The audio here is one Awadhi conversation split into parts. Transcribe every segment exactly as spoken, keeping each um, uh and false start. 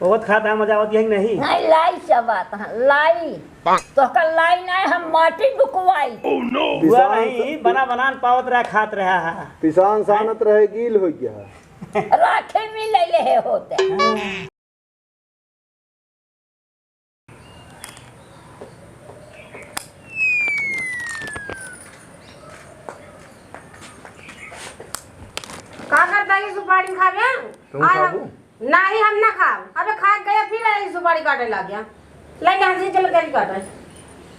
बहुत खाता है, मजा आवत यही नहीं। नहीं, लाई सब बात है, लाई। तोहका लाई नहीं, हम माटी बुकवाई। हुआ पिसान नहीं, स-, बना बनान पावत रहा, खात रहा है। पिसान सानत रहे, गील हो गया है। राखे में ले ले होते। का करता है सुपारी खाबे? तुम आय खाबू? हम, नाही, हम ना खाब। अबे खा गया, फिर आई सुपारी काटे लग गया। ले ले, हंसी चल गई काटे।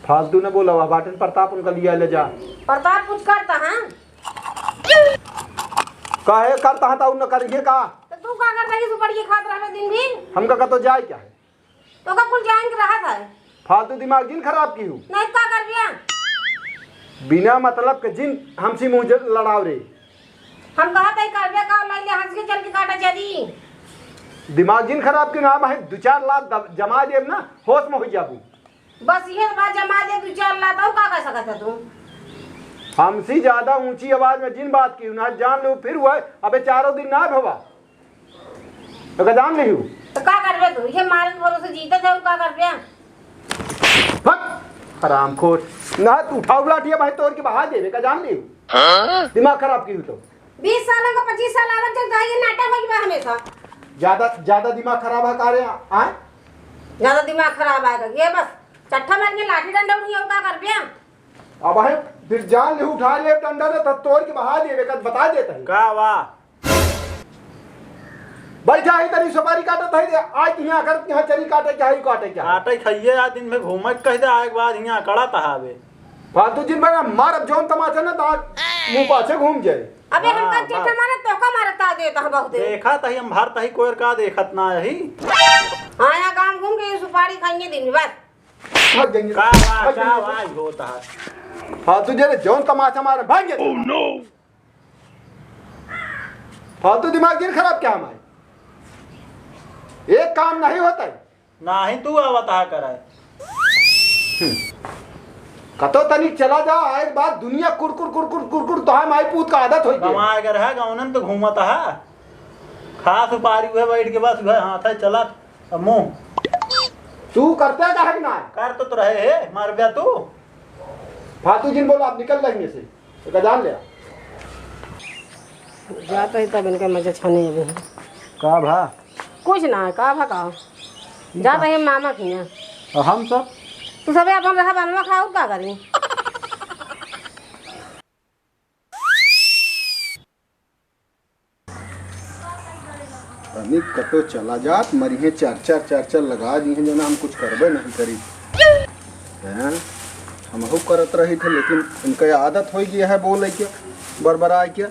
फालतू न बोला, वह बाटन प्रताप उनका लिया ले जा। प्रताप कुछ करता है? काहे करता है, तो उन करिए का? तो तू का करता है, सुपारी खात रहबे दिन भर? हमका का तो जाए क्या है? तो का कुल जान के रहा था? फालतू दिमाग जिन खराब की हूँ। नहीं, का कर दिया? बिना मतलब के जिन हमसे मुँह ज-, लड़ाव रे। हम कहा था, कर दिया का, लाई ले, हंस के चल के काटा चली। दिमाग जिन खराब की ना, भाई, दो चार लात दब-, जमा देब ना, होश में हो जाबू। बस ये बात जमा दे, दो चार लात, और का कर सकत है तू? हमसे ज्यादा ऊंची आवाज में जिन बात की हूँ ना, जान लो फिर हुआ, अबे चारों दिन ना भवा। तो का जान लिहू? तो का करबे तू? ये मारन भरोसे जीतत है, और का करबे? फक! हरामखोर। ना तू उठाऊ लाठिया भाई तोड़ के बहा देबे, का जान लिहू? हाँ? दिमाग खराब की हूँ तो। बीस साल का, पच्चीस साल आवत जब ये नाटक होई बा हमेशा। ज्यादा, ज्यादा दिमाग खराब है का रे? आय? ज्यादा दिमाग खराब आएगा। ये बस चट्ठा मार के लाठी डंडा उठिए, और का करबे? अब है, फिर जान लिहू उठा ले डंडा ना, तो तोड़ के बहा देबे, का बता देता है। का वा? बैठा ही तनी सुपारी काटत है, आज यहाँ कर, यहाँ चरी काटे क्या है, काटे क्या है? काटे खाइए, आज दिन में घूमे कह दे, आए के बाद यहाँ कड़ा तहावे। फालतू जिन बना मारब जौन तमाचा ना, तो आज मुँह पाछे घूम जाए। अबे हाँ, हमका बस। चीटा मारे, तोका मारता देता है बहुत। देखा तही हम भर तही कोयर का देखत ना यही। हाँ, यहाँ काम घूम के सुपारी खाएंगे दिन में बस। भाग जाएंगे। का बा, भाग का जाएंगे। बा, होता है। फालतू जे रे जौन तमाचा मारे, भाग जाए। Oh no! फालतू दिमाग जिन खराब क्या हमारे? एक काम नहीं होता है। नाही तू आवत हा करे। हम्म। कतो तनिक चला जा, आए के बाद दुनिया कुरकुर, कुरकुर, कुरकुर, तो हम आई पूत का आदत होई गई। कमाए कर है, गौनन तो घूमत हा। खा सुपारी हुए बैठ के बस हुए हाथ है चलत, अब मुँह। तू करते का है कि ना? कर तो, तो रहे है, मार गया तू। फालतू जिन बोला, आप निकल लेंगे से। तो का जान लिया? जात ही तब इनका मजा छाने अबे। का भा? कुछ ना, का भा का? ई जात का? ही मामा किहाँ। और हम सब? तू सबे अपन रहा बनवा खा, और का करी? तनिक कतो चला जात, मरिहे चार चार, चार चार लगा दिहे, जना हम कुछ करबे नहीं करी। हैं? हमहू करत रही थे, लेकिन इनका ये आदत होई गया है बोले के, बरबराए के।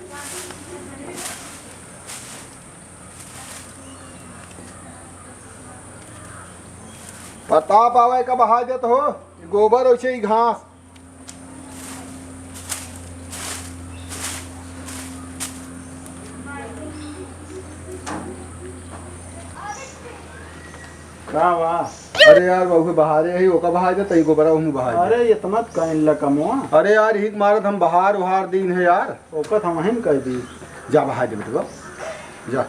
प्रताप आवे का बहा देत हो, गोबर वैसे ही घास। का बा? अरे यार, बहू बहारे ही, ओका बहार दे, तई गोबरा ओहू बहार दे। अरे, इतना काइन लकमवा? अरे यार, हिक मारत हम बहार उहार दीन है यार। ओका त हमहिन कह दी। जा बहार दे बेटवा, जा।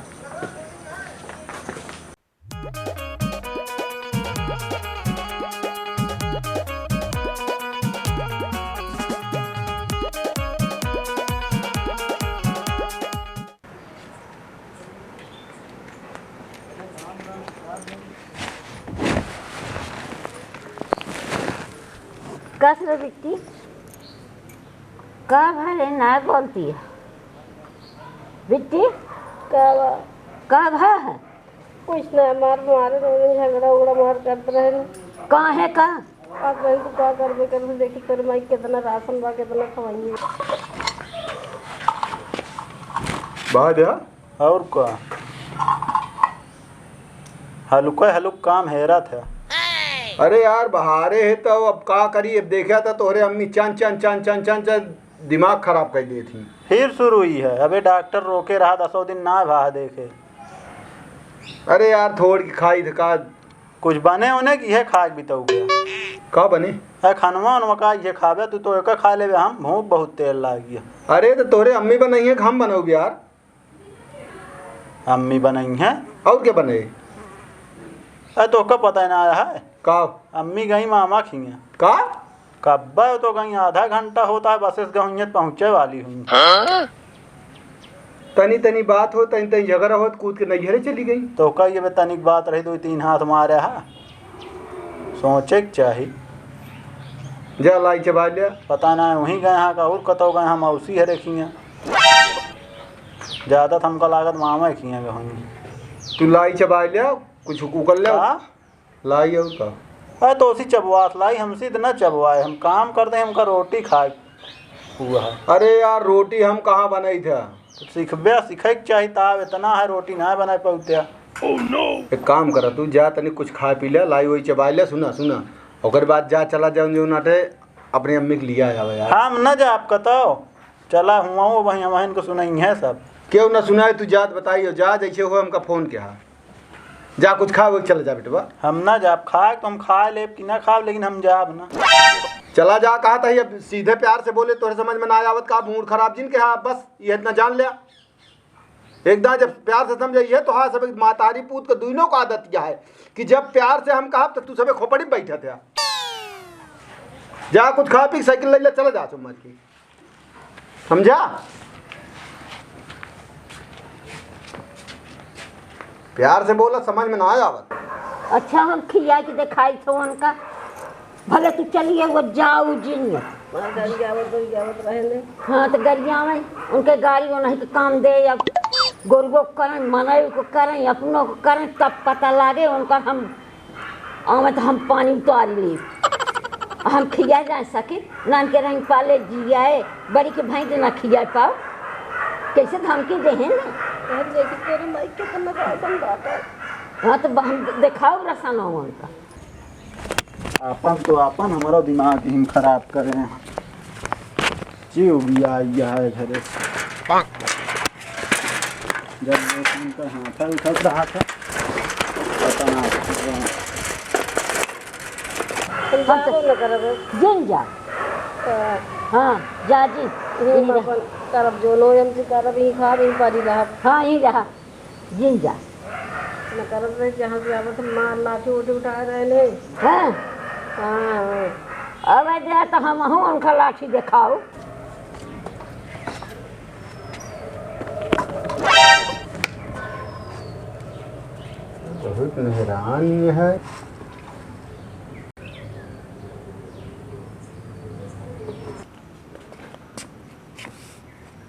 कस रे बिट्टी, का भा रे, ना बोलती है? बिट्टी, का बा? का भा है? कुछ ना, मार मारे दोनों झगड़ा उगड़ा मार करत रहे न। काहे का? अब बहन तू का करबे करबे, देखी तोर माई केतना राशन बा, केतना खवाइए। बहा द्या। और का? हलुका हलुक काम हेरत है। अरे यार, बहारे है तो अब का करी, अब देखा था तोहरे अम्मी चन चन चन चन चन चन दिमाग खराब कर दिए थी। फिर शुरू हुई है, अबे डॉक्टर रोके रहा, दसों दिन ना भा देखे। अरे यार, थोड़ की खाई थका। कुछ बने होने की है, खा के बिताऊ गया। का बने? अरे खनवा उनवा का ये खाबे, तू तो एक खा लेबे, हम भूख बहुत तेज लागी है। अरे तो तोरे अम्मी बनाई है, हम बनाऊ यार। अम्मी बनाई है। और क्या बने? अरे, तोहका पता ना है? का? अम्मी गई मामा खिया। का? कब्बे तो गई, आधा घंटा होता है, बसेस गहुइयत पहुँचे वाली हुई। हाँ? तनी तनी बात हो, तनी तनी झगड़ा हो, तो कूद के नैहरे चली गई। तोहका ये बे तनिक बात रही, दो तीन हाथ मारे हा। सोचे के चाही। जा लाई चबा लिया। पता ना है, वहीं गए हाँ का और कतौ गए हाँ, मौसी हरे खिया। ज्यादा तो हमका लागत मामा खिया गए होंगे। तू लाई चबा लिया, कुछ उकल लिया। का? लाई और का? अरे तो उसी चबवास लाई, हमसे तो ना चबवाए, हम काम करते हैं, हमका रोटी खाए हुआ है। अरे यार, रोटी हम कहाँ बनाई था? तो सीखबे, सीखे के चाही, ताव इतना है, रोटी ना बनाए पाउते। एक काम करा, तू जा तनी कुछ खा पी ले, लाई वही चबाई ले, सुना, सुना, ओकर बाद जा, चला जाऊन जो नाटे अपनी अम्मी के लिया आवे यार। हम न जाब कतौ, चला हुआ वहीं, वहीं को सुनाई है सब। क्यों ना सुनाए, तू जात बताइयो, जा जैसे हो हमका फोन किया। जा कुछ खा, वो चला जा बेटवा। हम ना जाब, खाए तो हम खा लेब कि ना खाब, लेकिन हम जाब ना। चला जा, कहा था, अब सीधे प्यार से बोले, तोरे समझ में ना आवत का, मूड खराब जिन के, हाँ, बस ये इतना जान लिया। एक दाँय जब प्यार से समझाई है तो हाँ, सब मातारी पूत के दुइनों का आदत यह है कि जब प्यार से हम कहब तो तू सबे खोपड़ी में बैठत है। जा कुछ खा पी के साइकिल ले ले, चला जा, चुम्मा की। समझा? प्यार से बोला, समझ में ना आवत। अच्छा, हम खिया के देखाई थो उनका, भले तू चलिए वो जाऊ जिन। हाँ, गरियावत, गरियावत रहे ले। हाँ, तो गरियावे, उनके गाड़ी वो नहीं के काम दे, अब गोरुओ को करें, मनई को करें, अपनों को करें, तब पता लागे उनका। हम आवे तो हम पानी उतार ली। हम खिया जा सके, नान के रंग पाले जियाए, बड़ी के भाई देना खिया पाओ, कैसे धमकी दे हैं ना? यार, देखी तेरे माई के तो ना राशन बाटा। हाँ, तो हम देखाओ रसन उनका। आपन तो आपन हमारा दिमाग ही खराब करे हैं। जी हो गया, आई है घरे। जब वो उनका हाथ है, उठा रहा था, पता ना। हम जाबो न करब। जिन जा। तो हाँ, जा जी। यही जिन जा। अपन करब, जो लो हम से करब, यही खाब, यही पारी रहब। हाँ, यही रहा। जिन जा। न करत रहे, जहाँ से आवत मार लाठी उठी उठाए रहे ले। हाँ। हाँ, हाँ। अब जा तो हमहूँ उनका लाठी देखाओ। बहुत मेहरान है।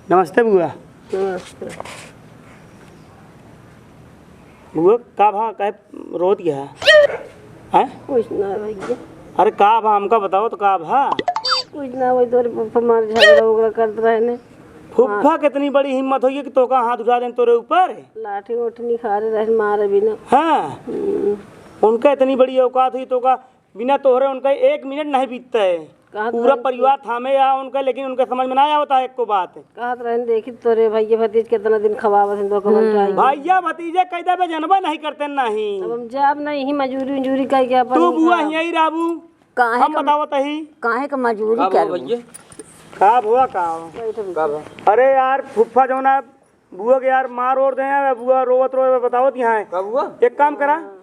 नमस्ते बुआ। नमस्ते। बुआ, का भा, काहे रोत गया है? हैं? कुछ ना भैया। अरे का भा, हमका बताओ तो का भा? कुछ ना, वही तोरे फुफ्फा मार झगड़ा वगड़ा करत रहे ने। फुफ्फा हाँ। कितनी बड़ी हिम्मत होई कि तोका हाथ उठा देन तोरे ऊपर? लाठी उठी निखारे रहे मारे बिना। हाँ। हम्म। उनका इतनी बड़ी औकात हुई तोका बिना तोहरे उनका एक मिनट नहीं बीतता है। कहत पूरा रहन परिवार थामे आ उनका, लेकिन उनका समझ में ना आवता है एको बात। कहत रहन, देखी तोरे भैया भतीज कितना दिन खवावत हैं, दो कमर हम्म। के आई। भैया भतीजे कैदा बे जनबे नहीं करते नहीं। अब हम जाब नहीं, यही मजूरी उजूरी करके अपन तू ही बुआ खाब। यही रहबू। काहे हम का, बतावत ही। काहे का मजूरी का बुआ करबू? भैया? का बुआ का? बैठ, बैठ। का बुआ? अरे यार फुफ्फा जौन है, बुआ के यार मार ओर दे यार, बुआ रोवत रोवत बतावत यहाँ है। का बुआ? एक काम करा, हाँ।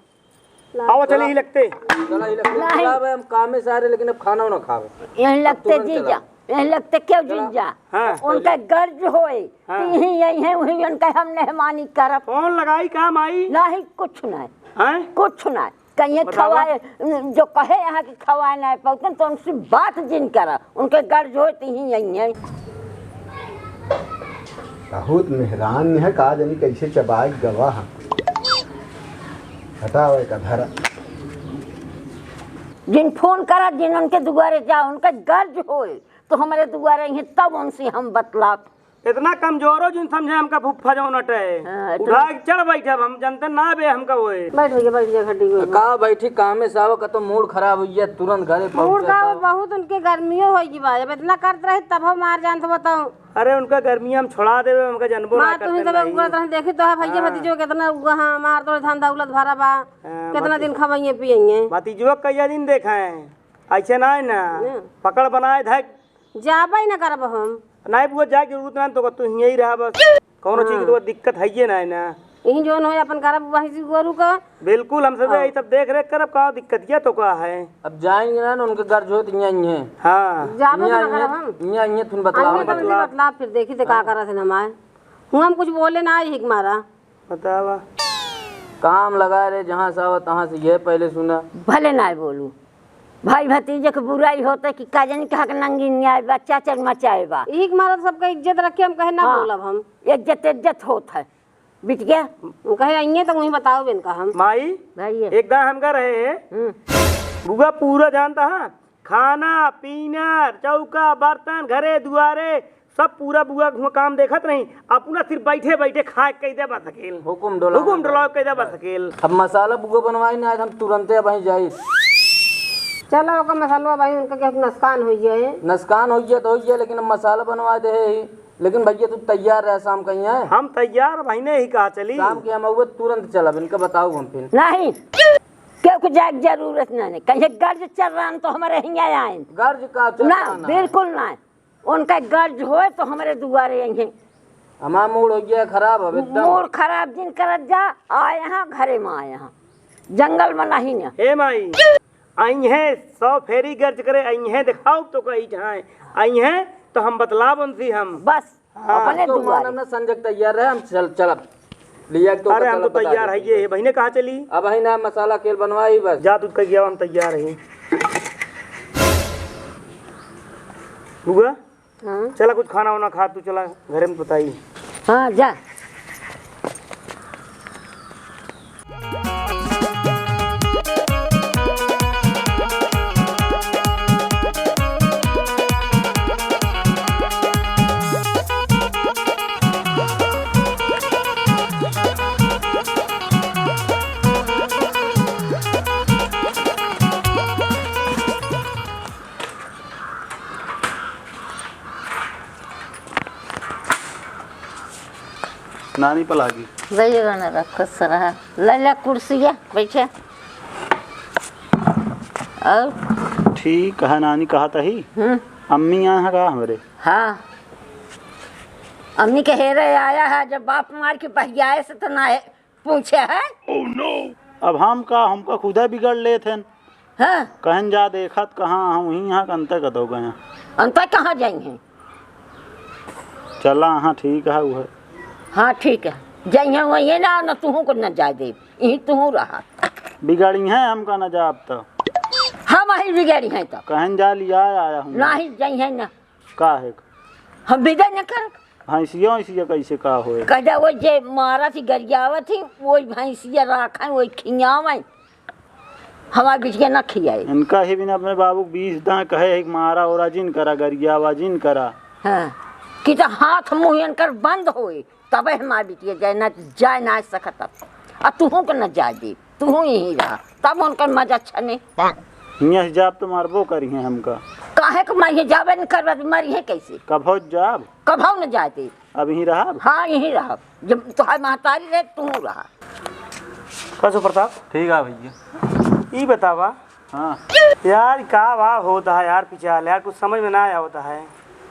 आवा चले ही लगते। चला ही लगते। नहीं। चला बे, हम कामे से आ रहे, लेकिन अब खाना ना खावे। यहीं अब लगते तुरंत जी चला। जा, यहीं लगते क्यों चला। जिन जा? हाँ। उनका गर्ज होए, हाँ। कि यहीं यहीं है, वहीं उनका हम मेहमानी करब। फोन लगाई का माई? नहीं, कुछ नहीं। हैं? कुछ नहीं। कहिए बतावा। खवाए, जो कहे यहाँ के खवाए नहीं पाउतन, तो उनसे बात जिन करा, उनके गर्ज होए, तो यहीं यहीं है। बहुत मेहरान है, का जानी कैसे चबाए गवा हम। हटाओ एक धरा। जिन फोन करा, जिन उनके दुआरे जाओ, उनका गर्ज होए तो हमारे दुआरे ही, तब उनसे हम बतलाब। इतना कमजोरो जिन समझे हमका फुफ्फा जौन अटे। हाँ, इतना उठा के चढ़ बैठे, अब हम जनते ना बे हमका होए। बैठ भैया, बैठ जा खड्डी को। का बैठी, कामे से आवा, कतो मूड खराब हुई है, तुरंत घरे पहुंच मूड का जाता। बहुत उनके गर्मियों होई की बात, अब इतना करत रहे तब हम मार जानत बताऊं। अरे उनका गर्मी हम छोड़ा देवे, हमका जनबो ना मार तुम करते सब नहीं। उगरत रहे, देखी तो है भैया हाँ। भतीजो कितना उगा, हाँ, मार तो धन दौलत भरा बा, हाँ, कितना भती-, दिन खवाइए पियेंगे। भतीजवा कहिया दिन देखा है, ऐसे ना है ना, हाँ। पकड़ बनाए धक। जाबे ना करब हम। नहीं बुआ, जाए के जरूरत ना, तो तू हियाँ ही रहा बस, कौनो चीज की हाँ। तो दिक्कत है ये ना है ना। यही जौन होए अपन करब भैंसी गोरू का। बिल्कुल, हम सब हाँ। यही सब देख रेख करब, का दिक्कतिया तो का है। अब जाएंगे ना, उनके घर जो है तो यहाँ ही है। हाँ। जाबो यहाँ ना ही करब है, हम। यहाँ ही है, तुम बतलाओ। अन्य तो उनसे बतलाओ। बतलाओ, फिर देखी तो का हाँ। करत हैं हमारे। हुआ हम कुछ बोले ना, यही के मारा। बतावा। काम लगा रे, जहाँ से आवा तहाँ से, ये पहले सुना। भले ना बोलू, भाई भतीजे के बुराई होत है कि का जानी कहाँ के नंगी न्याय बा, चाचर मचाए बा। यही के मारा तो सबका इज्जत रखे, हम कहे ना हाँ। बोलब हम। इज्जत, इज्जत होत है। बिटिया। हम कहे अइहे तो वहीं बताओ बिन का हम। माई, भाई ये। एक दाँय हम का रहे हैं। हम्म। बुआ पूरा जानता है, खाना, पीना, चौका, बर्तन, घरे, दुआरे, सब पूरा बुआ हुआ काम देखत रही, अपना सिर्फ बैठे बैठे खाए कह दे बस अकेल। हुकुम डोला हुकुम डोला कह दे बस अकेल। अब मसाला बुआ बनवाई ना, आज हम तुरंते अब वहीं जाई। चलो, ओकर मसाला भाई उनका क्या नुकसान हो जाए? नुकसान हो गया तो हो गया, लेकिन अब मसाला बनवा दे ही। लेकिन भैया तू तैयार रह, शाम कहीं है। हम तैयार भाई ने ही कहा चली। शाम के हम अउबे तुरंत चलब, इनका बताओ हम फिर। नहीं, केहू के जाए के जरूरत नहीं, नहीं। कहीं गर्ज चल रहा तो हमारे हियाँ आए। गर्ज का चल ना, रहा ना? बिल्कुल ना। उनका गर्ज होए तो हमारे दुआरे अइहे। हमार मूड हो गया खराब अब एकदम। मूड खराब जिन करत जा, आए हैं घरे में, आए हैं जंगल में नहीं ना। हे माई, अइहे सौ फेरी गर्ज करे, अइहे देखाओ तो कही ठाए, अइहे तो हम बतलाब उनसे हम। बस, हाँ। अपने तो दुआरे। मानब ना संजय तैयार रहे, हम चल, चलब। लिया तो अरे हम तो चलब, बता तैयार है, देते ये हैं। है बहिने कहाँ चली? अब है ना मसाला केल बनवाई बस। जा तू कह गया हम तैयार है। बुआ, हाँ। चला कुछ खाना वाना खा, तू चला घरे में बताई। हाँ, जा। नानी पलागी। जय रहा, खुश रहा। ले ले कुर्सिया, बैठे। और? ठीक है नानी, कहत ही। हम्म। अम्मी यहाँ का हमरे? हाँ। अम्मी के हेरे आया है, जब बाप मार के बहियाए से तो ना है। पूछे है? अब हम का, हमका खुदा बिगड़ लेत हैं। हाँ। कहन जा देखत कहाँ हम ही यहाँ अंतर कतो गए। अंतर कहाँ जाएंगे? चला, हाँ, ठीक है, उहे। हाँ, ठीक है। जाइए वही ना, न तुहू को न जाए देब, यहीं तुहू रहा। बिगड़ी हैं हमका न जाब तो। हम ही बिगड़ी हैं तो। कहन जा लिया आया हूँ। नहीं, जाइए ना। का है? हम बिगड़ न कर। भैंसिया, भैंसिया कैसे का होए? कह दे, वो जे मारा थी, गरियावा थी, वो भैंसिया राखा, वो खियावे। हमार बिटिया ना खियाए। इनका ही बिना अपने बाबू के बीस दाँय कहे है कि मारा ओरा जिन करा, गरियावा जिन करा। हाँ, कि तो हाथ मुँह इनकर बंद होए, तबे हमार बिटिया जाए ना, जाए ना सकत। अब तुहू के ना जाए दे, तुहू यहीं रहा, तब उनकर मजा छने। हियाँ से जाब तो मारबो करी हैं हमका। काहे के मैं ये जाबे न करबा, तो मरी है कैसे? कभो जाब? कभो न जाए दे। अब यहीं रहब? हाँ, यहीं रहब। जब तोहार महतारी रहे, तू रहा। कसो प्रताप? ठीक है भैया। ई बतावा। हाँ। यार, का बा होता है यार, पिछाल यार, कुछ समझ में ना आवता है।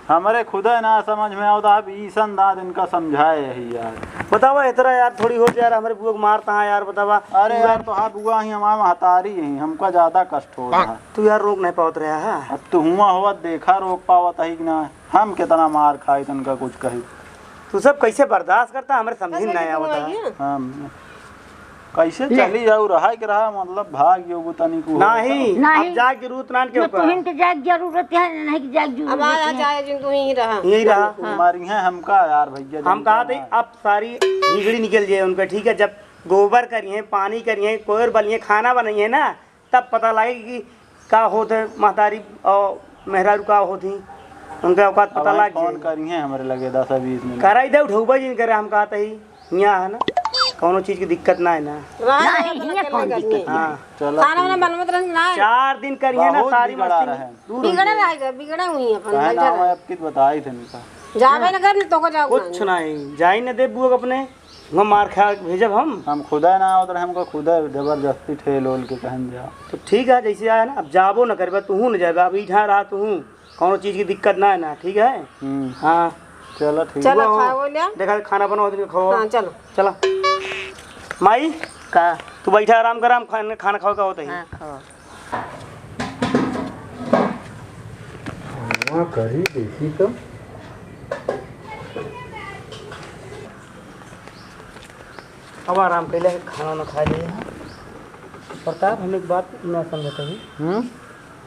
हमरे खुदे ना समझ में आवता है, अब ईसन दाद इनका समझाए यही यार। बतावा, इतना यार, थोड़ी होत यार, हमरे बुआ को मारता है यार, बतावा। अरे यार, तोहार बुआ ही हमार महतारी ही, हमका ज्यादा कष्ट होता है। तू यार, रोक नहीं पावत रहा है। अब तू हुआ होत देखा, रोक पावत है कि ना? हम कितना मार खाई, तनका कुछ कही। तू सब कैसे बर्दाश्त करता, हमरे समझ में नहीं आवता है। हाँ, कैसे ले। चली जाऊ, रहा के रहा, मतलब, भाग योगु तनी को नहीं, नहीं। अब जाए के जरूरत ना के जो ऊपर। तुहिन के जाए के जरूरत है, नहीं के जाए के जरूरत अब आया है। जाए जिन तू ही रहा। यही रहा। हाँ। मारी हैं हमका यार भैया, हम जानते कहा थे, हैं। अब सारी बिगड़ी निकल जाए उनका, ठीक है, जब गोबर करिए, पानी करिए, कोयर बनिए, खाना बनाइए ना, तब पता लागे कि का होत है महतारी और मेहरारू का होत ही, उनका औकात पता अब लाग फोन जाए। करिए हमरे लगे दस बीस मिनट। कराई दे, उठौबा जी करे, हम कहते ही हियाँ है ना, कौनो चीज की दिक्कत ना है ना। रहा नहीं, है, हियाँ अपना कौन अकेले दिक्कत करनी है। हाँ। चलो खाना वाना ठीक है। बनवत रहन ना। चार दिन करिए ना, बहुत सारी बिगड़ा मस्ती रहे। दूर हो बिगड़े जाए। रह गए, बिगड़े हुई अपन, कहे बैठे ना, रहे। मैं आपकी बताई थे इनका। जावे ना घर, नहीं तो को जाओ कुछ ना। नहीं, जाई ना दे बुआ अपने। वहाँ मार खा के भेजब हम। हम खुदा ना आवत रहे, हमको खुदा जबरदस्ती ठेल ओल के कहन जा। तो ठीक है, जैसे आया ना, अब जाबो न करबा, तूहू न जाबा, अब इठा रहा तूहू, कौनो चीज की दिक्कत ना है ना, ठीक है? हम्म। हाँ। चलो, ठीक चलो, है। खाओ ले। देखा, खाना बनाओ, दिन खाओ। हाँ, चलो। चला। माई, का? तू बैठा, आराम कर, हम खान-, खाना खावे का होत ही। हाँ, खाओ। हाँ, करी, देखी तो। अब आराम कइले, खाना ना खा लिए। प्रताप, हम एक बात ना समझत ही। हम्म?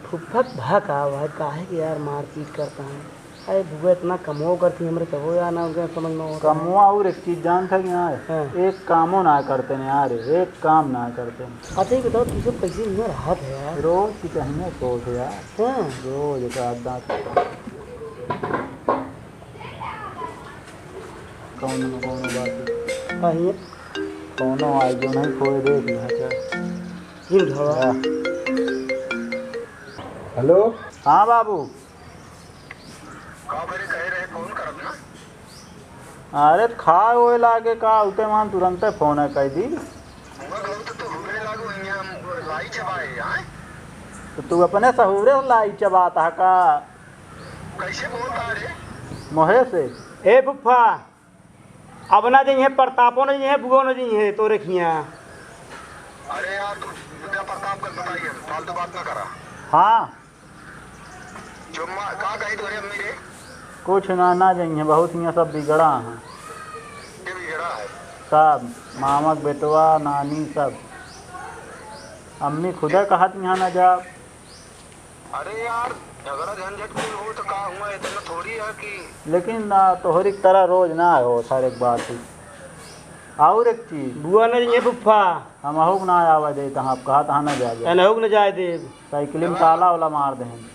फुफ्फा भा का भाई, काहे के यार मारपीट करत हैं? अरे बुआ इतना कमवा करती हमरे, तबो यार ना उनके समझ में आवत है। कमवा और एक चीज जानत है कि ना? हाँ। एक कामो ना करते हैं यार, एक काम ना करते हैं। अच्छा, ये बताओ, तुझे कैसे इतना राहत है यार? रोज की चाहिए सोच है यार। हाँ। रोज एक आध दांत। कौनो न कौनो बात। हाँ, ये। कौनो आई जो नहीं कोई दे दिया है क्या? ये उठावा। हाँ। हेलो। हाँ बाबू। का बरे कहे रहे, फोन करब ना? अरे खाए ओए लागे का, उते मान तुरंते फोन है कह दी। हुआ कहू तो, तो हुए लागो, यहाँ हम लाई चबाए, आए? तो तू अपने सहूरे से लाई चबात है का? कैसे बोलता रे? मोहे से। ए फुफ्फा, अब ना जइहे, प्रतापो ना जइहे, बुओ ना जइहे तोरे खिया। अरे यार, तू बुद्धा प्रताप कर बताइए, फालतू बात ना करा। हाँ। चुम्मा, का कही तोरे अम्मी रे? कुछ ना, ना जइहे, बहुत हियाँ सब बिगड़ा हैं। के बिगड़ा है? सब, मामा के बेटवा, नानी सब। अम्मी खुदे कहत यहाँ ना जा। अरे यार, झगड़ा झंझट कुल हो तो का हुआ, इतना थोड़ी है कि लेकिन ना, तोहरी तरह रोज ना हो, सर, एक बात ही। और एक चीज। बुआ ना जइहे फुफ्फा। हमहू के ना आवे दे, तहाँ आप कहा, तहाँ ना जावे। एनहू के ना जाए देब। साइकिल में ताला वाला मार दे हम।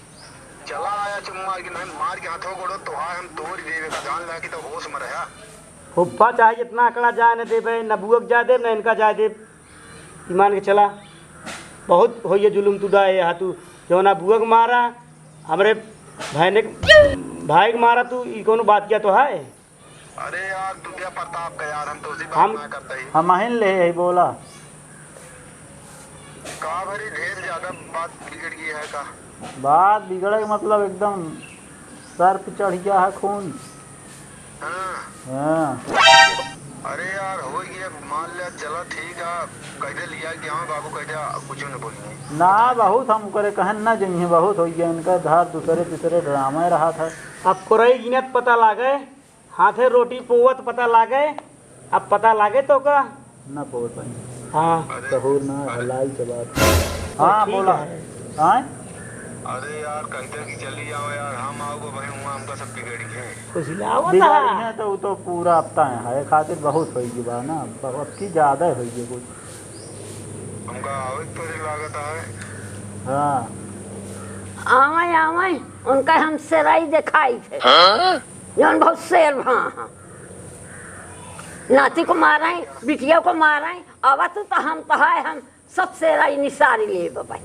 चला आया चुम्मा कि नहीं, मार के हाथों गोड़ो तो आए हम तोड़ देवे का, जान ला कि तो होश में रहा। फुफ्फा चाहे जितना अकड़ा जाए न देबे, न बुआ के जाए देब, न इनका जाए देब। ईमान के चला, बहुत होइए जुलुम तू डाए हा तू, जौना बुआ के मारा, हमरे भाई ने, भाई के मारा तू, ई कौनो बात किया तो है? अरे यार, तू क्या प्रताप का यार, हम तो उसी बात हम, ना करता ही। हम अहिन ले ही बोला। का भरी ढेर ज्यादा बात बिगड़ गई है का? बात बिगड़े के मतलब एकदम सर पे चढ़ गया है खून। हाँ। हाँ। अरे यार, हो गया, मान लिया, चला ठीक है, कैसे लिया कि हाँ बाबू, कैसे कुछ न बोलिए। ना, बहुत हम करे कहन ना जइहे, बहुत हो गया इनका धार, दूसरे तीसरे ड्रामा रहा था। अब कोरई गिनत पता लागे, हाथे रोटी पोवत पता लागे, अब पता लागे तो का? ना पोवत भाई। हाँ। सहूर ना, हलाई के बात। तो हाँ, ठीक बोला। है। हाँ? अरे यार, कहते कि चली जाओ यार, हम आओगे भाई, हुआ हमका सब बिगड़ी है। कुछ लावत बिगाड़ी है। है तो वो तो पूरा हफ्ता है, है खातिर बहुत होई गई बा ना, अब की ज्यादा होई गई कुछ। हमका आवे के परे लागत है। हाँ। आवे, आवे, उनका हम सेराई देखाई थे। हाँ? जौन बहुत शेर भा हाँ। नाती को मारे, बिटिया को मारे, आवा तू तो हम तो है, हम सब सेराई निसारी लेब भाई।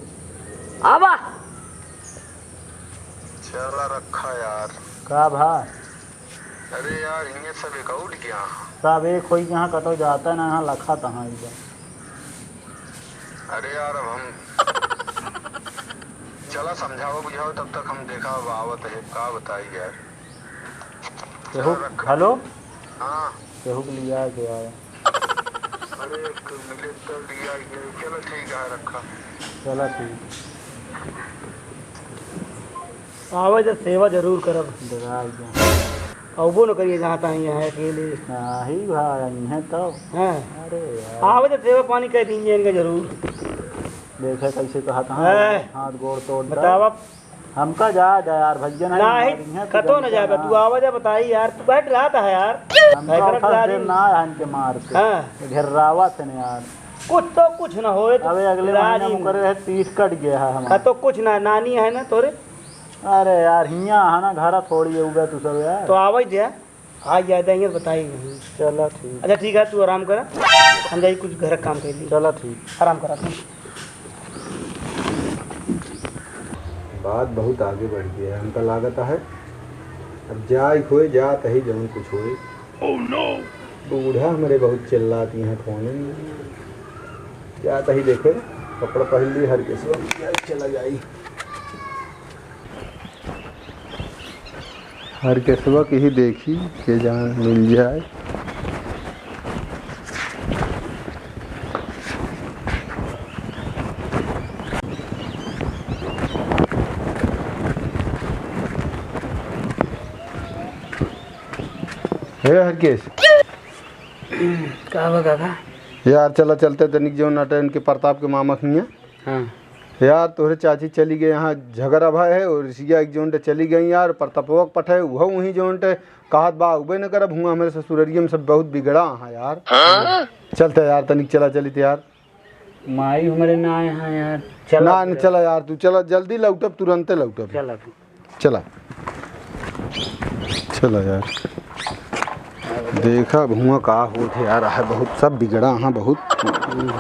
आवा। चला रखा यार। का भा? अरे यार, इन्हें सब एक आउट गया। सब एक होई के यहाँ कतो जाता ना, यहाँ लखा तहाँ एकदम। अरे यार, अब हम चला समझाओ बुझाओ, तब तक हम देखा अब आवत है, का बताई यार। केहू, चला रखा। हेलो? हाँ। केहू के लिया के आया। अरे, एक मिले तो लिया के, चलो ठीक है, रखा। चला ठीक। आवे जब सेवा जरूर करब। डरा गया। अउबो न करिए जहाँ तहाँ यहाँ अकेले। नाही भाई, यहाँ तो। हाँ। अरे यार। आवे जब सेवा पानी कर दीजिए इनका जरूर। देखे कैसे कहा था, हैं? हाथ गोड़ तोड़ दे। बतावा। हमका जा, जा यार, भैया नहीं, नाही, यहाँ तो कतो न जाए, तू आवा जा बताई यार, तू बैठ रहा था यार। हमका उठा देर ना है इनके मार के। हाँ। घेर्रावा थे न यार। कुछ तो कुछ ना होए तो अबे अगले महीना में करे रहे, पीठ कट गया है हमारा। कतो कुछ ना, नानी है ना तोरे। अरे यार, हियाँ आना, घरा थोड़ी है, उबे तू सब यार। तो आवे दे, आ जाए देंगे, बताई नहीं। चला ठीक। अच्छा ठीक है, तू आराम कर, हम जाई कुछ घर का काम कर ली। चला ठीक। आराम करा तू। बात बहुत आगे बढ़ गया है, हमका लागत है अब जाए खोए, जात ही जौन कुछ होए। Oh no! बूढ़ा हमरे बहुत चिल्लाती हैं फोन में। जात ही देखे, कपड़ा पहन लिए, हर किसी चला जाई। हर केसवा के ही देखी के जान मिल जाए। ए हरकेश। का बा काका? यार चला चलते तनिक जौन अटे इनके प्रताप के मामा खिया। हाँ। यार तोहरे चाची चली गए, यहाँ झगड़ा भा है और ऋषिया एक जौन टे चली गई यार, प्रतापवा के पठे उहो वहीं जौन टे कहत बा उबे न करब हुआ, हमरे ससुररिया में सब बहुत बिगड़ा हाँ यार। हाँ? चलते यार तनिक चला चलित यार। माई हमरे ना आए हैं यार। चला ना, ना, फिर। चला यार, तू चला, जल्दी लौटब, तुरंते लौटब। चला तू। चला। चला यार। देखा अब हुआ का होत है यार, है बहुत सब बिगड़ा हाँ बहुत।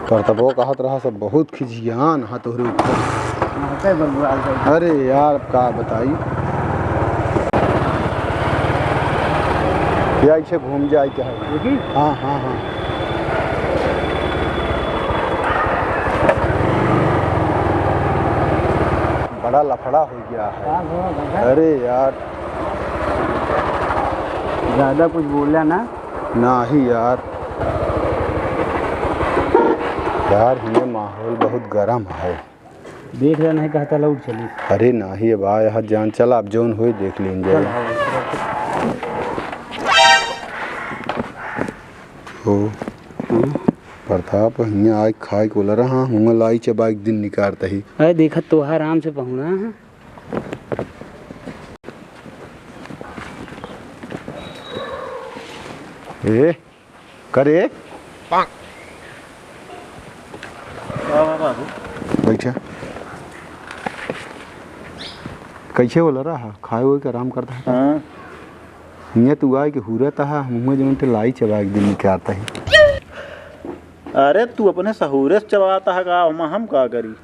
परतबो कहत रहा सब बहुत खिजियान हाँ तोहरे ऊपर। मारते बबुआ आज। अरे यार अब का बताई। या इसे घूम जाए क्या है? देखी? हाँ, हाँ, हाँ। बड़ा लफड़ा हो गया है। हाँ, हाँ, हाँ। अरे यार। ज्यादा कुछ बोला ना। नाही यार। यार, ये माहौल बहुत गरम है। देख रहा नहीं, कहता लौट चली। अरे नाही, अब आए हाथ जान, चला, अब जौन होई देख लेंगे। चल, हाँ। हो। हम्म। प्रताप, हियाँ आइ खाए के बोला रहा, हुआँ लाई चबा एक दिन निकारता ही। अरे देखा, तोहार आराम से पहुना है। ए, करे? का बा बाबू? बैठा। कैसे बोला रहा? खाए हुए के आराम करता है? हाँ। हियाँ तू आए के हुरत हा, मुँह में जौन ते लाई चबा एक दिन निकारता ही। अरे तू अपने सहूरे से चबाता है का? हम, हम का करी?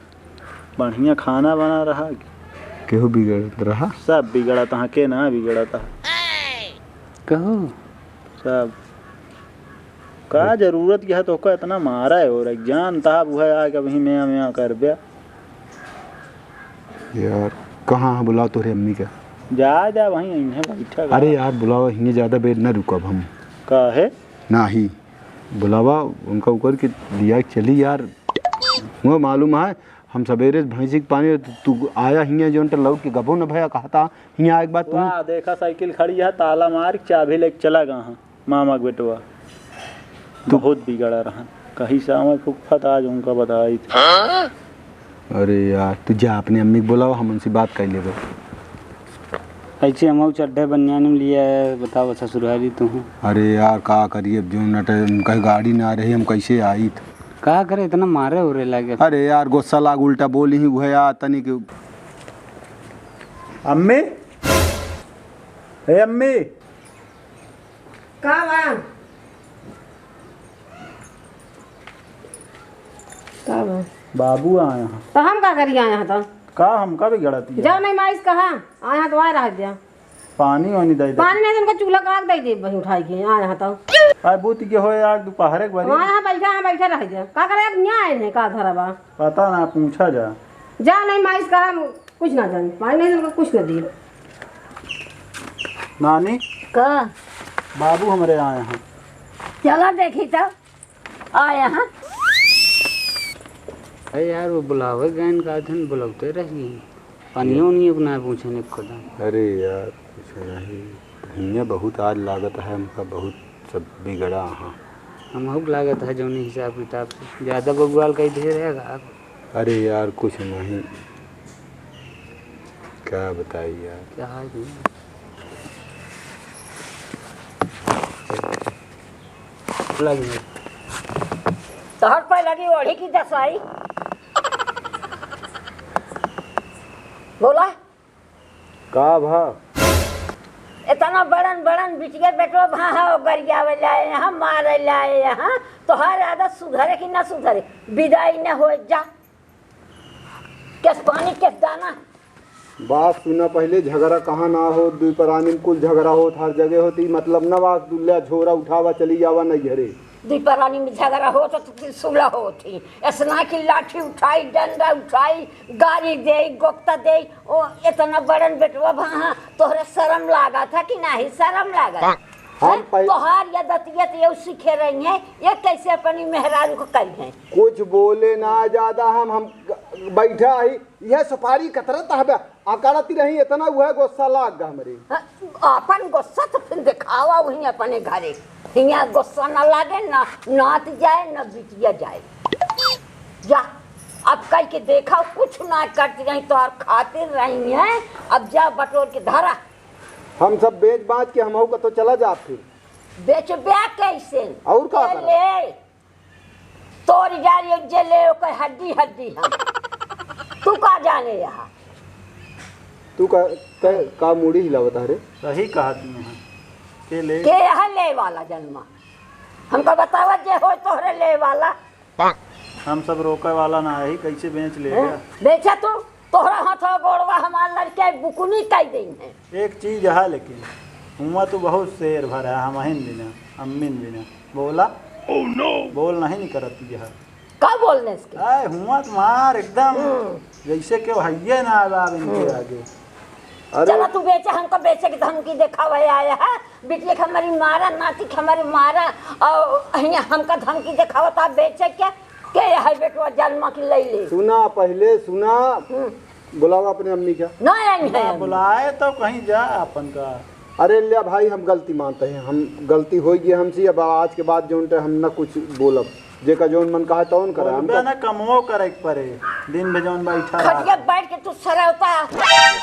बढ़िया खाना बना रहा। केहू बिगड़त रहा? सब बिगड़त हा, के ना बिगड़त हा? कहू। सब। का जरूरत क्या है तोहका इतना मारा है? और जानता है, वो है आके अभी मैं, मैं कर बे। यार, कहाँ है? बुलाओ तोहरे अम्मी का। जा, जा, वहीं, वहीं है, बैठा है। अरे यार, बुलाओ, हियाँ ज्यादा बेर न रुकब हम। काहे? नाही, बुलावा उनका ऊपर के दिया चली यार। वो मालूम है, हम सबेरे से भैंसी के पानी, तू, तू आया हियाँ जौन त लौट के गबो न भया, कहता हियाँ आए के बाद तू। वाह, देखा साइकिल खड़ी है, ताला मार के चाबी लेके चला गया हाँ। मामा के बेटवा तू बहुत बिगड़ा रहन, कहीं से आवे फुकफत, आज उनका बताई थी। अरे यार, तू जा अपने अम्मी के बुलाओ, हम उनसे बात कर लेबे। ऐसे हम चड्ढे बनियान में लिया है, बताओ ससुरारी तू। अरे यार, का करिए, अब जो नट, उनका गाड़ी ना रही, हम कैसे आई? का करे, इतना मारे हो रे लागे। अरे यार, गुस्सा लाग, उल्टा बोली ही, वह यार तनिक। अम्मी, ए अम्मी, का बा? का बा? बाबू आए हैं। तो हम का करी आए हैं तो? का हमका भी गलती है? जाओ नहीं माइस कहा, आए हैं तो आए रह दिया। पानी वानी दे दे। पानी नहीं तो उनका चूल्हा का आग दे दे वहीं उठाई के, आए हैं तो। आए बूत के होए आग दोपहर के बारी। हाँ, यहाँ बैठा, यहाँ बैठा रह दिया। का करे अब यहाँ आए हैं, का धरा बा? पता ना, पूछा जा। जाओ नहीं माइस कहा, कुछ ना जानी, पानी नहीं तो उनका कुछ ना दिए। नानी, का? बाबू हमरे आए हैं। चला देखी तो, आए हैं। अरे यार, वो बुलावे गए, का दिन बुलाते रह गई। पानियों नहीं अपना पूछे ने खुदा। अरे यार, कुछ नहीं। हियाँ बहुत आज लागत है, हमका बहुत सब बिगड़ा हाँ। हमहू के लागत है जौनी हिसाब किताब से। ज्यादा बबुआल कहीं ढेर है का? अरे यार, कुछ नहीं। क्या बताई यार? क्या है जी? लगी। तोहर पे लगी ओढ़ी की दसाई। बोला। का भा? इतना बड़न बड़न बिटिया बेटवा भा हो गरियावे लाए यहाँ, मारे लाए यहाँ। तोहर आदत सुधरे कि ना सुधरे? विदाई न हो जा। केस पानी, केस दाना। बात सुना पहिले, झगड़ा कहाँ ना होत, दुई परानी में कुल झगड़ा होत, हर जगह होत। ई मतलब ना बा, दुल्ला झोरा उठावा, चली जावा नैहरे। दुई परानी में झगड़ा होत, तो सुलह होत ही। ऐसना कि लाठी उठाई, डंडा उठाई, गारी देई, गोप्ता देई। ओ, इतना बड़न बेटवा भा, तोहरे शरम लागत है कि नाही? शरम लागत है? हम हैं? पहि- तोहार ये दतिया तो ये सीखे रही हैं, ये कैसे अपनी मेहरारू को करी हैं? कुछ बोले ना ज्यादा, हम, हम बैठा ही, यह सुपारी कतरत हबे। अकड़ती रही इतना, उहे गुस्सा लाग गा हमरे। हाँ, अपन गुस्सा तो फिर दिखावा वहीं अपने घरे। हियाँ गुस्सा ना लागे, ना नात जाए, ना बिटिया जाए। जा, अब कह के देखा, कुछ ना करती रही, तोहर खातिर रही है। अब जा बटोर के धरा। हम सब बेच बाच के हमहू कतो चला जा फिर। बेचब्या कैसे? और का के करब? ले? तोर यार एक जे ले ओकर हड्डी हड्डी हम। तू का जाने यहाँ? तू का, तै का मूड़ी हिलावत है रे? सही कहा तू यहाँ। के ले? के यहाँ ले वाला जन्मा? हमका बतावा जे हो तोहरे ले वाला। हम सब रोके वाला ना है, कैसे बेच ले हैं? गया? बेचा तू, तोहरा हाथ गोड़वा हमार लड़के बुकुनी कई देई है। एक चीज है लेकिन, हुआं तो बहुत शेर भरा है, हमहिन बिना, अम्मीन बिना। बोला? Oh no! बोल नहीं, नहीं करत यह। का बोलने इसके? आए, हुआं तो मार एकदम हम्म। जैसे कि हइये ना आवे इनके हम्म। आगे। अरे चला तू बेचे, हमको बेचे की धमकी देखावे आया है। बिटिया के हमारी मारा, नाती के हमारी मारा, और हियां हमका धमकी देखावत आप बेचे के, के है बेटवा जन्मा की ले ले। सुना, पहले सुना। हम्म। बुलावा अपने अम्मी का। ना आई है ना, अम्मी। बुलाए तो कहीं जा अपन का। अरे लिया भाई, हम गलती मानते हैं, हम गलती हो गई हमसे, अब आज के बाद जोन ते हम न कुछ बोलब, जेका जोन मन कहा तौन करे। हम बोलबे तो ना, कमवो करे के परे, दिन भे जौन बैठा खटिया रहा। बैठ के तू सरौता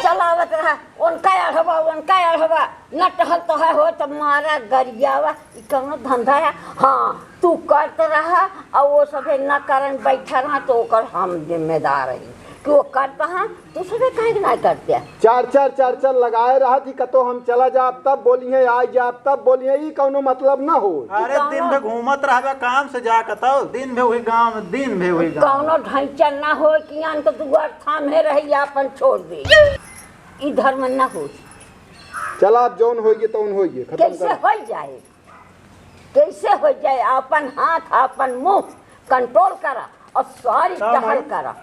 चलावत रहा, उनका अढ़वा, उनका अढ़वा, न टहल तो है हो तो मारा गरियावा, ई कौनो धंधा है? हाँ, तू करत रहा, और वो सभे न करन बैठा रहा, तो ओकर हम जिम्मेदार रही कि वो करता है, तू सभे काहे के ना करते हैं? चार चार, चार चार लगाए रहा थी, कतो हम चला जाब तब बोलिए, आ जाब तब बोलिए, ई कौनो मतलब ना हो। अरे कौनो दिन भे घूमत रहबे काम से जा कतो, दिन भे वही गाँव, दिन भे वही गाँव। कौनो ढांचा ना हो कि आन तो दुआर थामे रही, आपन छोड़ दे, ई धर्म ना हो। चला अब जौन होइए तौन होइए, खत्म कैसे कर। हो जाए? कैसे हो जाए? आपन हाथ, आपन मुंह कंट्रोल करा और सारी का टहल माई? करा।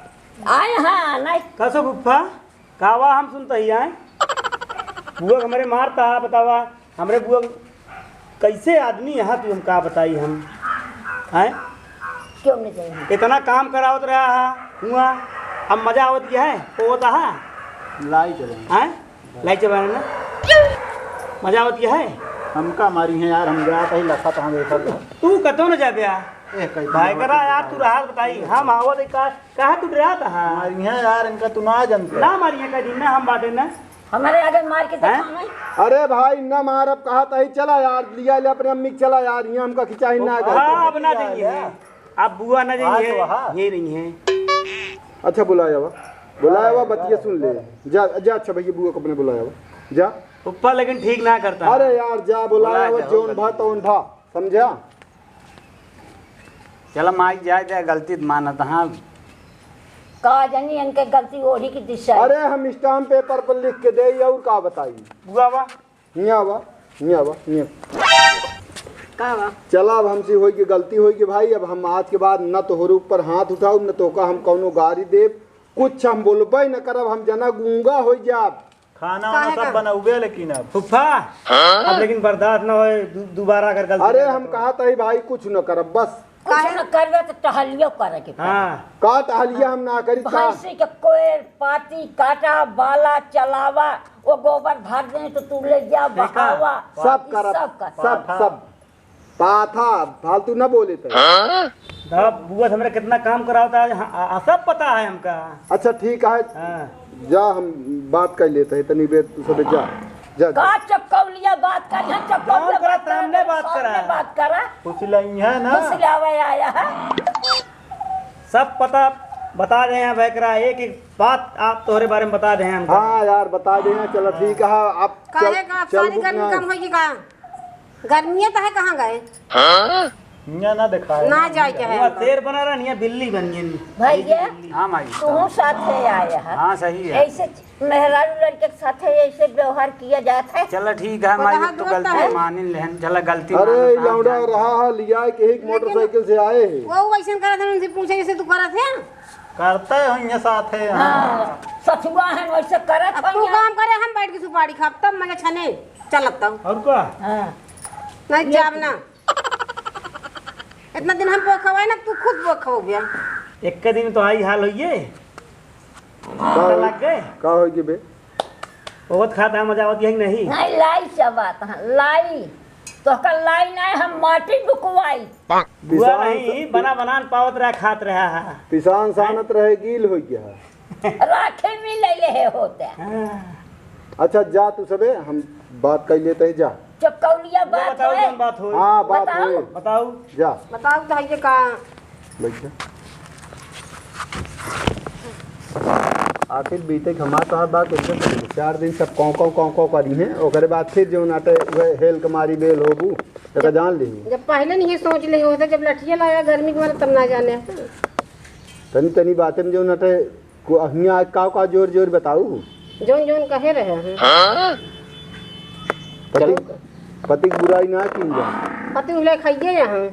आए हाँ, नहीं। का सो फुफ्फा? का वा हम सुनत ही आए? बुआ हमरे मारता, बतावा, हमरे बुआ कैसे आदमी यहाँ तू हम का बताई हम? हैं? क्यों नहीं जाएंगे? इतना काम करावत रहा है हुआ, अब मजा आवत क्या है? वो होता है? लाई चले। हैं? लाई चबाने ना। मजा आवत यह है? हमका मारी है यार, हम जात ही लखत हम देखत। तू कतो न जाबे आ। ए, कई भाई दिन करा होत यार, तू रहा बताई, हम आवत ही का, कहा तू डरात हा? मारी है यार, इनका तू ना जानते। ना मारी है का दिन ना हम बाटे ना। हमारे आगे मार के हैं? दिखा नहीं। अरे भाई, ना मार, अब कहा तही चला यार, लिया ले अपने अम्मी के चला यार, यहाँ हमका खिंचाई ना ओ, कर। हाँ, अब ना जाइए। अब बुआ ना आज जाइए, वहाँ। ये नहीं है। अच्छा, बुलाया वा, बुलाया वा, बतिया सुन ले। जा, जा, अच्छा भैया, बुआ को अपने बुलाया वा, जा। पप्पा लेकिन ठीक ना करता। अरे यार, जा, बुलाया बुला वा, जाओ, जौन भा, गलती। तौन भा, समझा? चला माई, जाए दे, गलती त मानत हाँ। का जानी इनके गलती ओढ़ी की दिशा है। अरे, हम स्टाम्प पेपर पर लिख के दे, और का बताई? बुआ वा, हियाँ आवा, हियाँ आवा, हियाँ। का बा? चला, अब हमसे होई के गलती होई के भाई, अब हम आज के बाद न तोहरे ऊपर हाथ उठाउब, न तोहका हम कौनो गारी देब, कुछ हम बोलबे न करब, हम जना गूंगा होई जाब। खाना वाना काहे सब का? बनउबे लेकिन अब। फूफा, हाँ? अब लेकिन बर्दाश्त न होए, दु-, दोबारा अगर गलती अरे, करबे हम तो। कहा तही भाई, कुछ न करब, बस। कुछ काहे? न करबे तो टहलियो करे के पड़ी। हाँ। का टहलिया हम ना करी, का? भैंसी के कोयर, पाती, काटा, बाला, चलावा, वो गोबर भर दे तो तू ले जा, देखा? बहावा, सब ई करब, सब करब। सब, सब। पाथा, फालतू न बोले तो। हाँ? तब बुआ से हमरा कितना काम करावता है, हाँ, आ, आ, सब पता है हमका। अच्छा, ठीक है। हाँ। जा, हम बात कर लेते हैं, तनी बेर तू सब जा, जा, जा। का चपकौलिया बात कर, यहाँ चपकौलिया कौन करा? बात करा, सामने बात सामने करा। बात करा। फुसिलइहे ना। फुसिलावे आया है। सब पता बता दे हैं भैकरा, एक एक बात आप तोहरे बारे में बता दे हैं हमको। हाँ यार, बता दे हैं, चलो ठीक है, आप काहे चल, का आप चल सारी बुक गर्मी ना। कम होगी का? गर्मिये तो है, कहाँ गए? हियाँ ना देखा है। ना जाए के है हुआ हमको। शेर बना रहा, हियाँ बिल्ली बन गई। भैया, हाँ माई। तू साथे आया है। हाँ, सही है। ऐसे मेहरारू लड़के के साथे ऐसे व्यवहार किया जाता है? चला ठीक है, माई, कहाँ अब तो दोस्त गलती है? मानिन लेहन, चला गलती अरे, मानत, हाँ, लौंडा जान। रहा है, लिया के एक लेकिन मोटरसाइकिल से आए हैं। वो वैसन करत हैं, उनसे पूछे जैसे तू करत है। करते हो ये साथे, हाँ। हाँ, सथुआ है, वैसे करत अब हो तू यहाँ। काम करे, हम बैठ के सुपारी खाब, तब मजा छने चलत तब। और का? हाँ। नहीं जाब ना। इतना दिन हम बोखवाए ना, तू खुद बोखवाओगे। एक दिन तो आई हाल होइए। का पता होई? लग गए? का होई के बे? बहुत खाता मजा आवत यही नहीं। नहीं, लाई चबात है, लाई। तोहका लाई नहीं, हम माटी बुकवाई। बुआ पिसान नहीं, स-, बना बनान पावत रहा, खात रहा है। पिसान सानत रहे, गील हो गया। राखे में ले ले होते। हाँ। अच्छा, जा तू सबे, हम बात कर लेते हैं, जा। चपकौलिया वो बात बताओ, होए। कौन बात होए? हाँ, बात बताओ। होए। बताओ। जा। बताओ तो है ये का? बैठ जा। आखिर बीते के हमार तोहार बात होइबे करी। चार दिन सब कौं कौं कौं कौं करी हैं, ओकरे बाद फिर जो नाटे वह हेल के मारी बेल होबू, एका जब, जान ली। जब पहले नहीं सोच ले होता, जब लठिया लाया गर्मी के मारे तब ना जाने। तनी तनी बातें में जो नाटे को हियाँ आज का का जोर जोर बताऊ। जौन जौन कहे रहे हैं। पति, चलो। पति की बुराई ना की जा। पति उले खाइए यहाँ।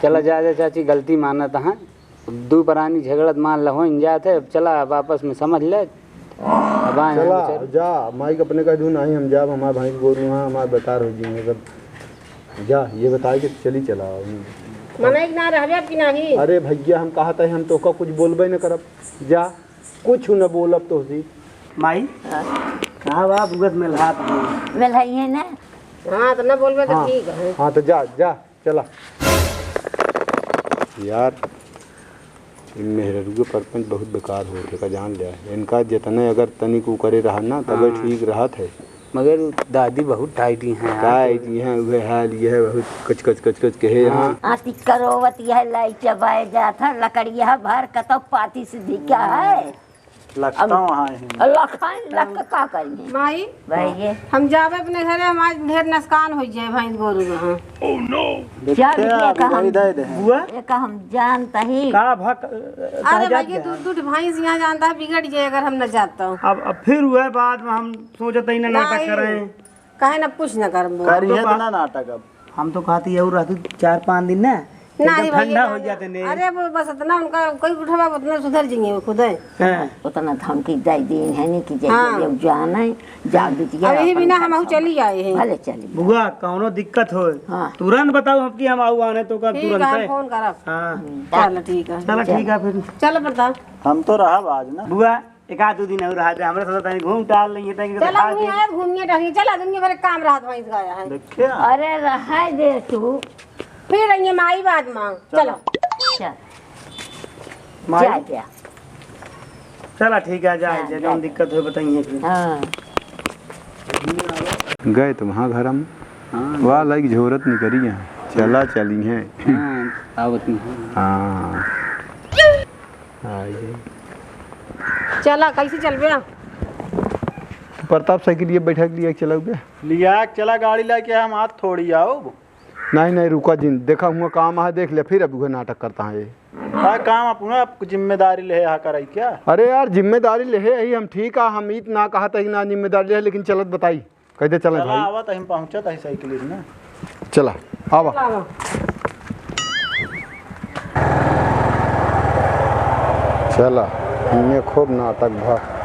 चला जा, जा चाची, गलती मानत हैं। दू परानी झगड़त मान लहोइन जात है, अब चला, अब आपस में समझ ले। अब आए हैं चला, बेचारे। जा, माई के अपने कह दू, "नहीं, हम जाब, हमार भैंस गोरू हैं, हमार बेकार हो जाएंगे सब।" जा, ये बताए कि चली चला। मनई के ना रहबे अब कि नहीं? अरे भैया, हम कहत है, हम तोका कुछ बोलबे न करब। जा, कुछ न बोलब तोहसे। माई, हाँ। कहाँ बा भुगत मेलहात में? मेलहाइए ना। हाँ, तो न बोलबे तो हाँ। ठीक है। हाँ, तो जा, जा। चला। यार, इन मेहररुए परपंच बहुत बेकार होत है, का जान लिया। इनका जितने अगर तनिक उ करे रहा ना, तबे हाँ। ठीक रहत है। मगर दादी बहुत टाइट ही हैं यार। टाइट ही हैं, उहे हाल, यह बहुत कच, कच, कच, कच कहे हाँ। यहाँ। आती करोवत यह लाई चबाए जात है, लकड़िया भर कतौ पाती से धिका है। लखता अब वहाँ है। लखाई, लख का करी है? माई, भाई ये। हम जाबे अपने घरे, हमार ढेर नुकसान हो जाए भैंस गोरू में, हाँ। देखते जा हैं, बिटिया, अभी का हम, दे दे। बुआ? ये का हम जानता ही। का भक-, अरे कहाँ भाई, जात ये है? दूध, दूध भैंस यहाँ जानता है, बिगड़ जाए अगर हम न जाता हूँ। अब, अब फिर हुआ बाद में हम सोचते ही ना नाटक नहीं। करें। काहे ना कुछ ना करबो। करिहे तो तो बा-, ना नाटक अब। हम तो कहती है और रहती चार पाँच दिन ना, नहीं एकदम भैया, ठंडा ना, हो ना। जाते ने। अरे वो बस इतना उनका कोई उठवा उतना सुधर जाएंगे वो खुद है। हैं। उतना धमकी दे दी है नहीं कि जाइए हाँ। जब जाना है, जाओ बिटिया अब यही अपन बिना घर हम संभाल। चली आए हैं। भले चली। बुआ, कौनो दिक्कत हो, हाँ। तुरंत बताओ, हम कि हम आऊ आने तो का ठीक तुरंत है, हम है। फोन करब। हाँ। चलो ठीक है। चलो ठीक है फिर। चलो प्रताप। हम तो रहब आज ना। बुआ, एक आध दो दिन और रहा दे, हमरा साथ तनी घूम टहल लेंगे, तनी चला, देखा वहीं दे। आए, घूमिए टहलिए, चला, दुनिया भर के काम रहत वहीं से गया है। देखिए। अरे, रहे दे तू। फिर रहिए माई बाद में, चलो। चलो। चल। माई। जा, जा। चला, ठीक है, जा, हाँ, जा, जा, जौन जा। दिक्कत हो, बताइए फिर। हाँ। गए तो वहाँ घर में। हाँ। वाह, लाइक झोरत निकरी है। चला, चली है। हाँ, आवत नहीं है। हाँ। आइए। चला, कैसे चलबे? प्रताप साइकिल ये बैठा के लिए चलाओगे? लिया के चला, गाड़ी लेके हम हाथ थोड़ी आओ। नहीं, नहीं, रुका जिन, देखा हुआ काम है, देख ले, फिर अब वह नाटक करता है ये। का काम अपना जिम्मेदारी ले हा कराई क्या? अरे यार, जिम्मेदारी ले है यही हम, ठीक है, हम इत ना कहा था कि ना जिम्मेदारी ले है, लेकिन चलत बताई। कह दे, "चले चला, भाई।" आवत हम पहुँचत है साइकिल से ना। चला, आवा। चला, आवा। चला, इन्हें खूब नाटक भा।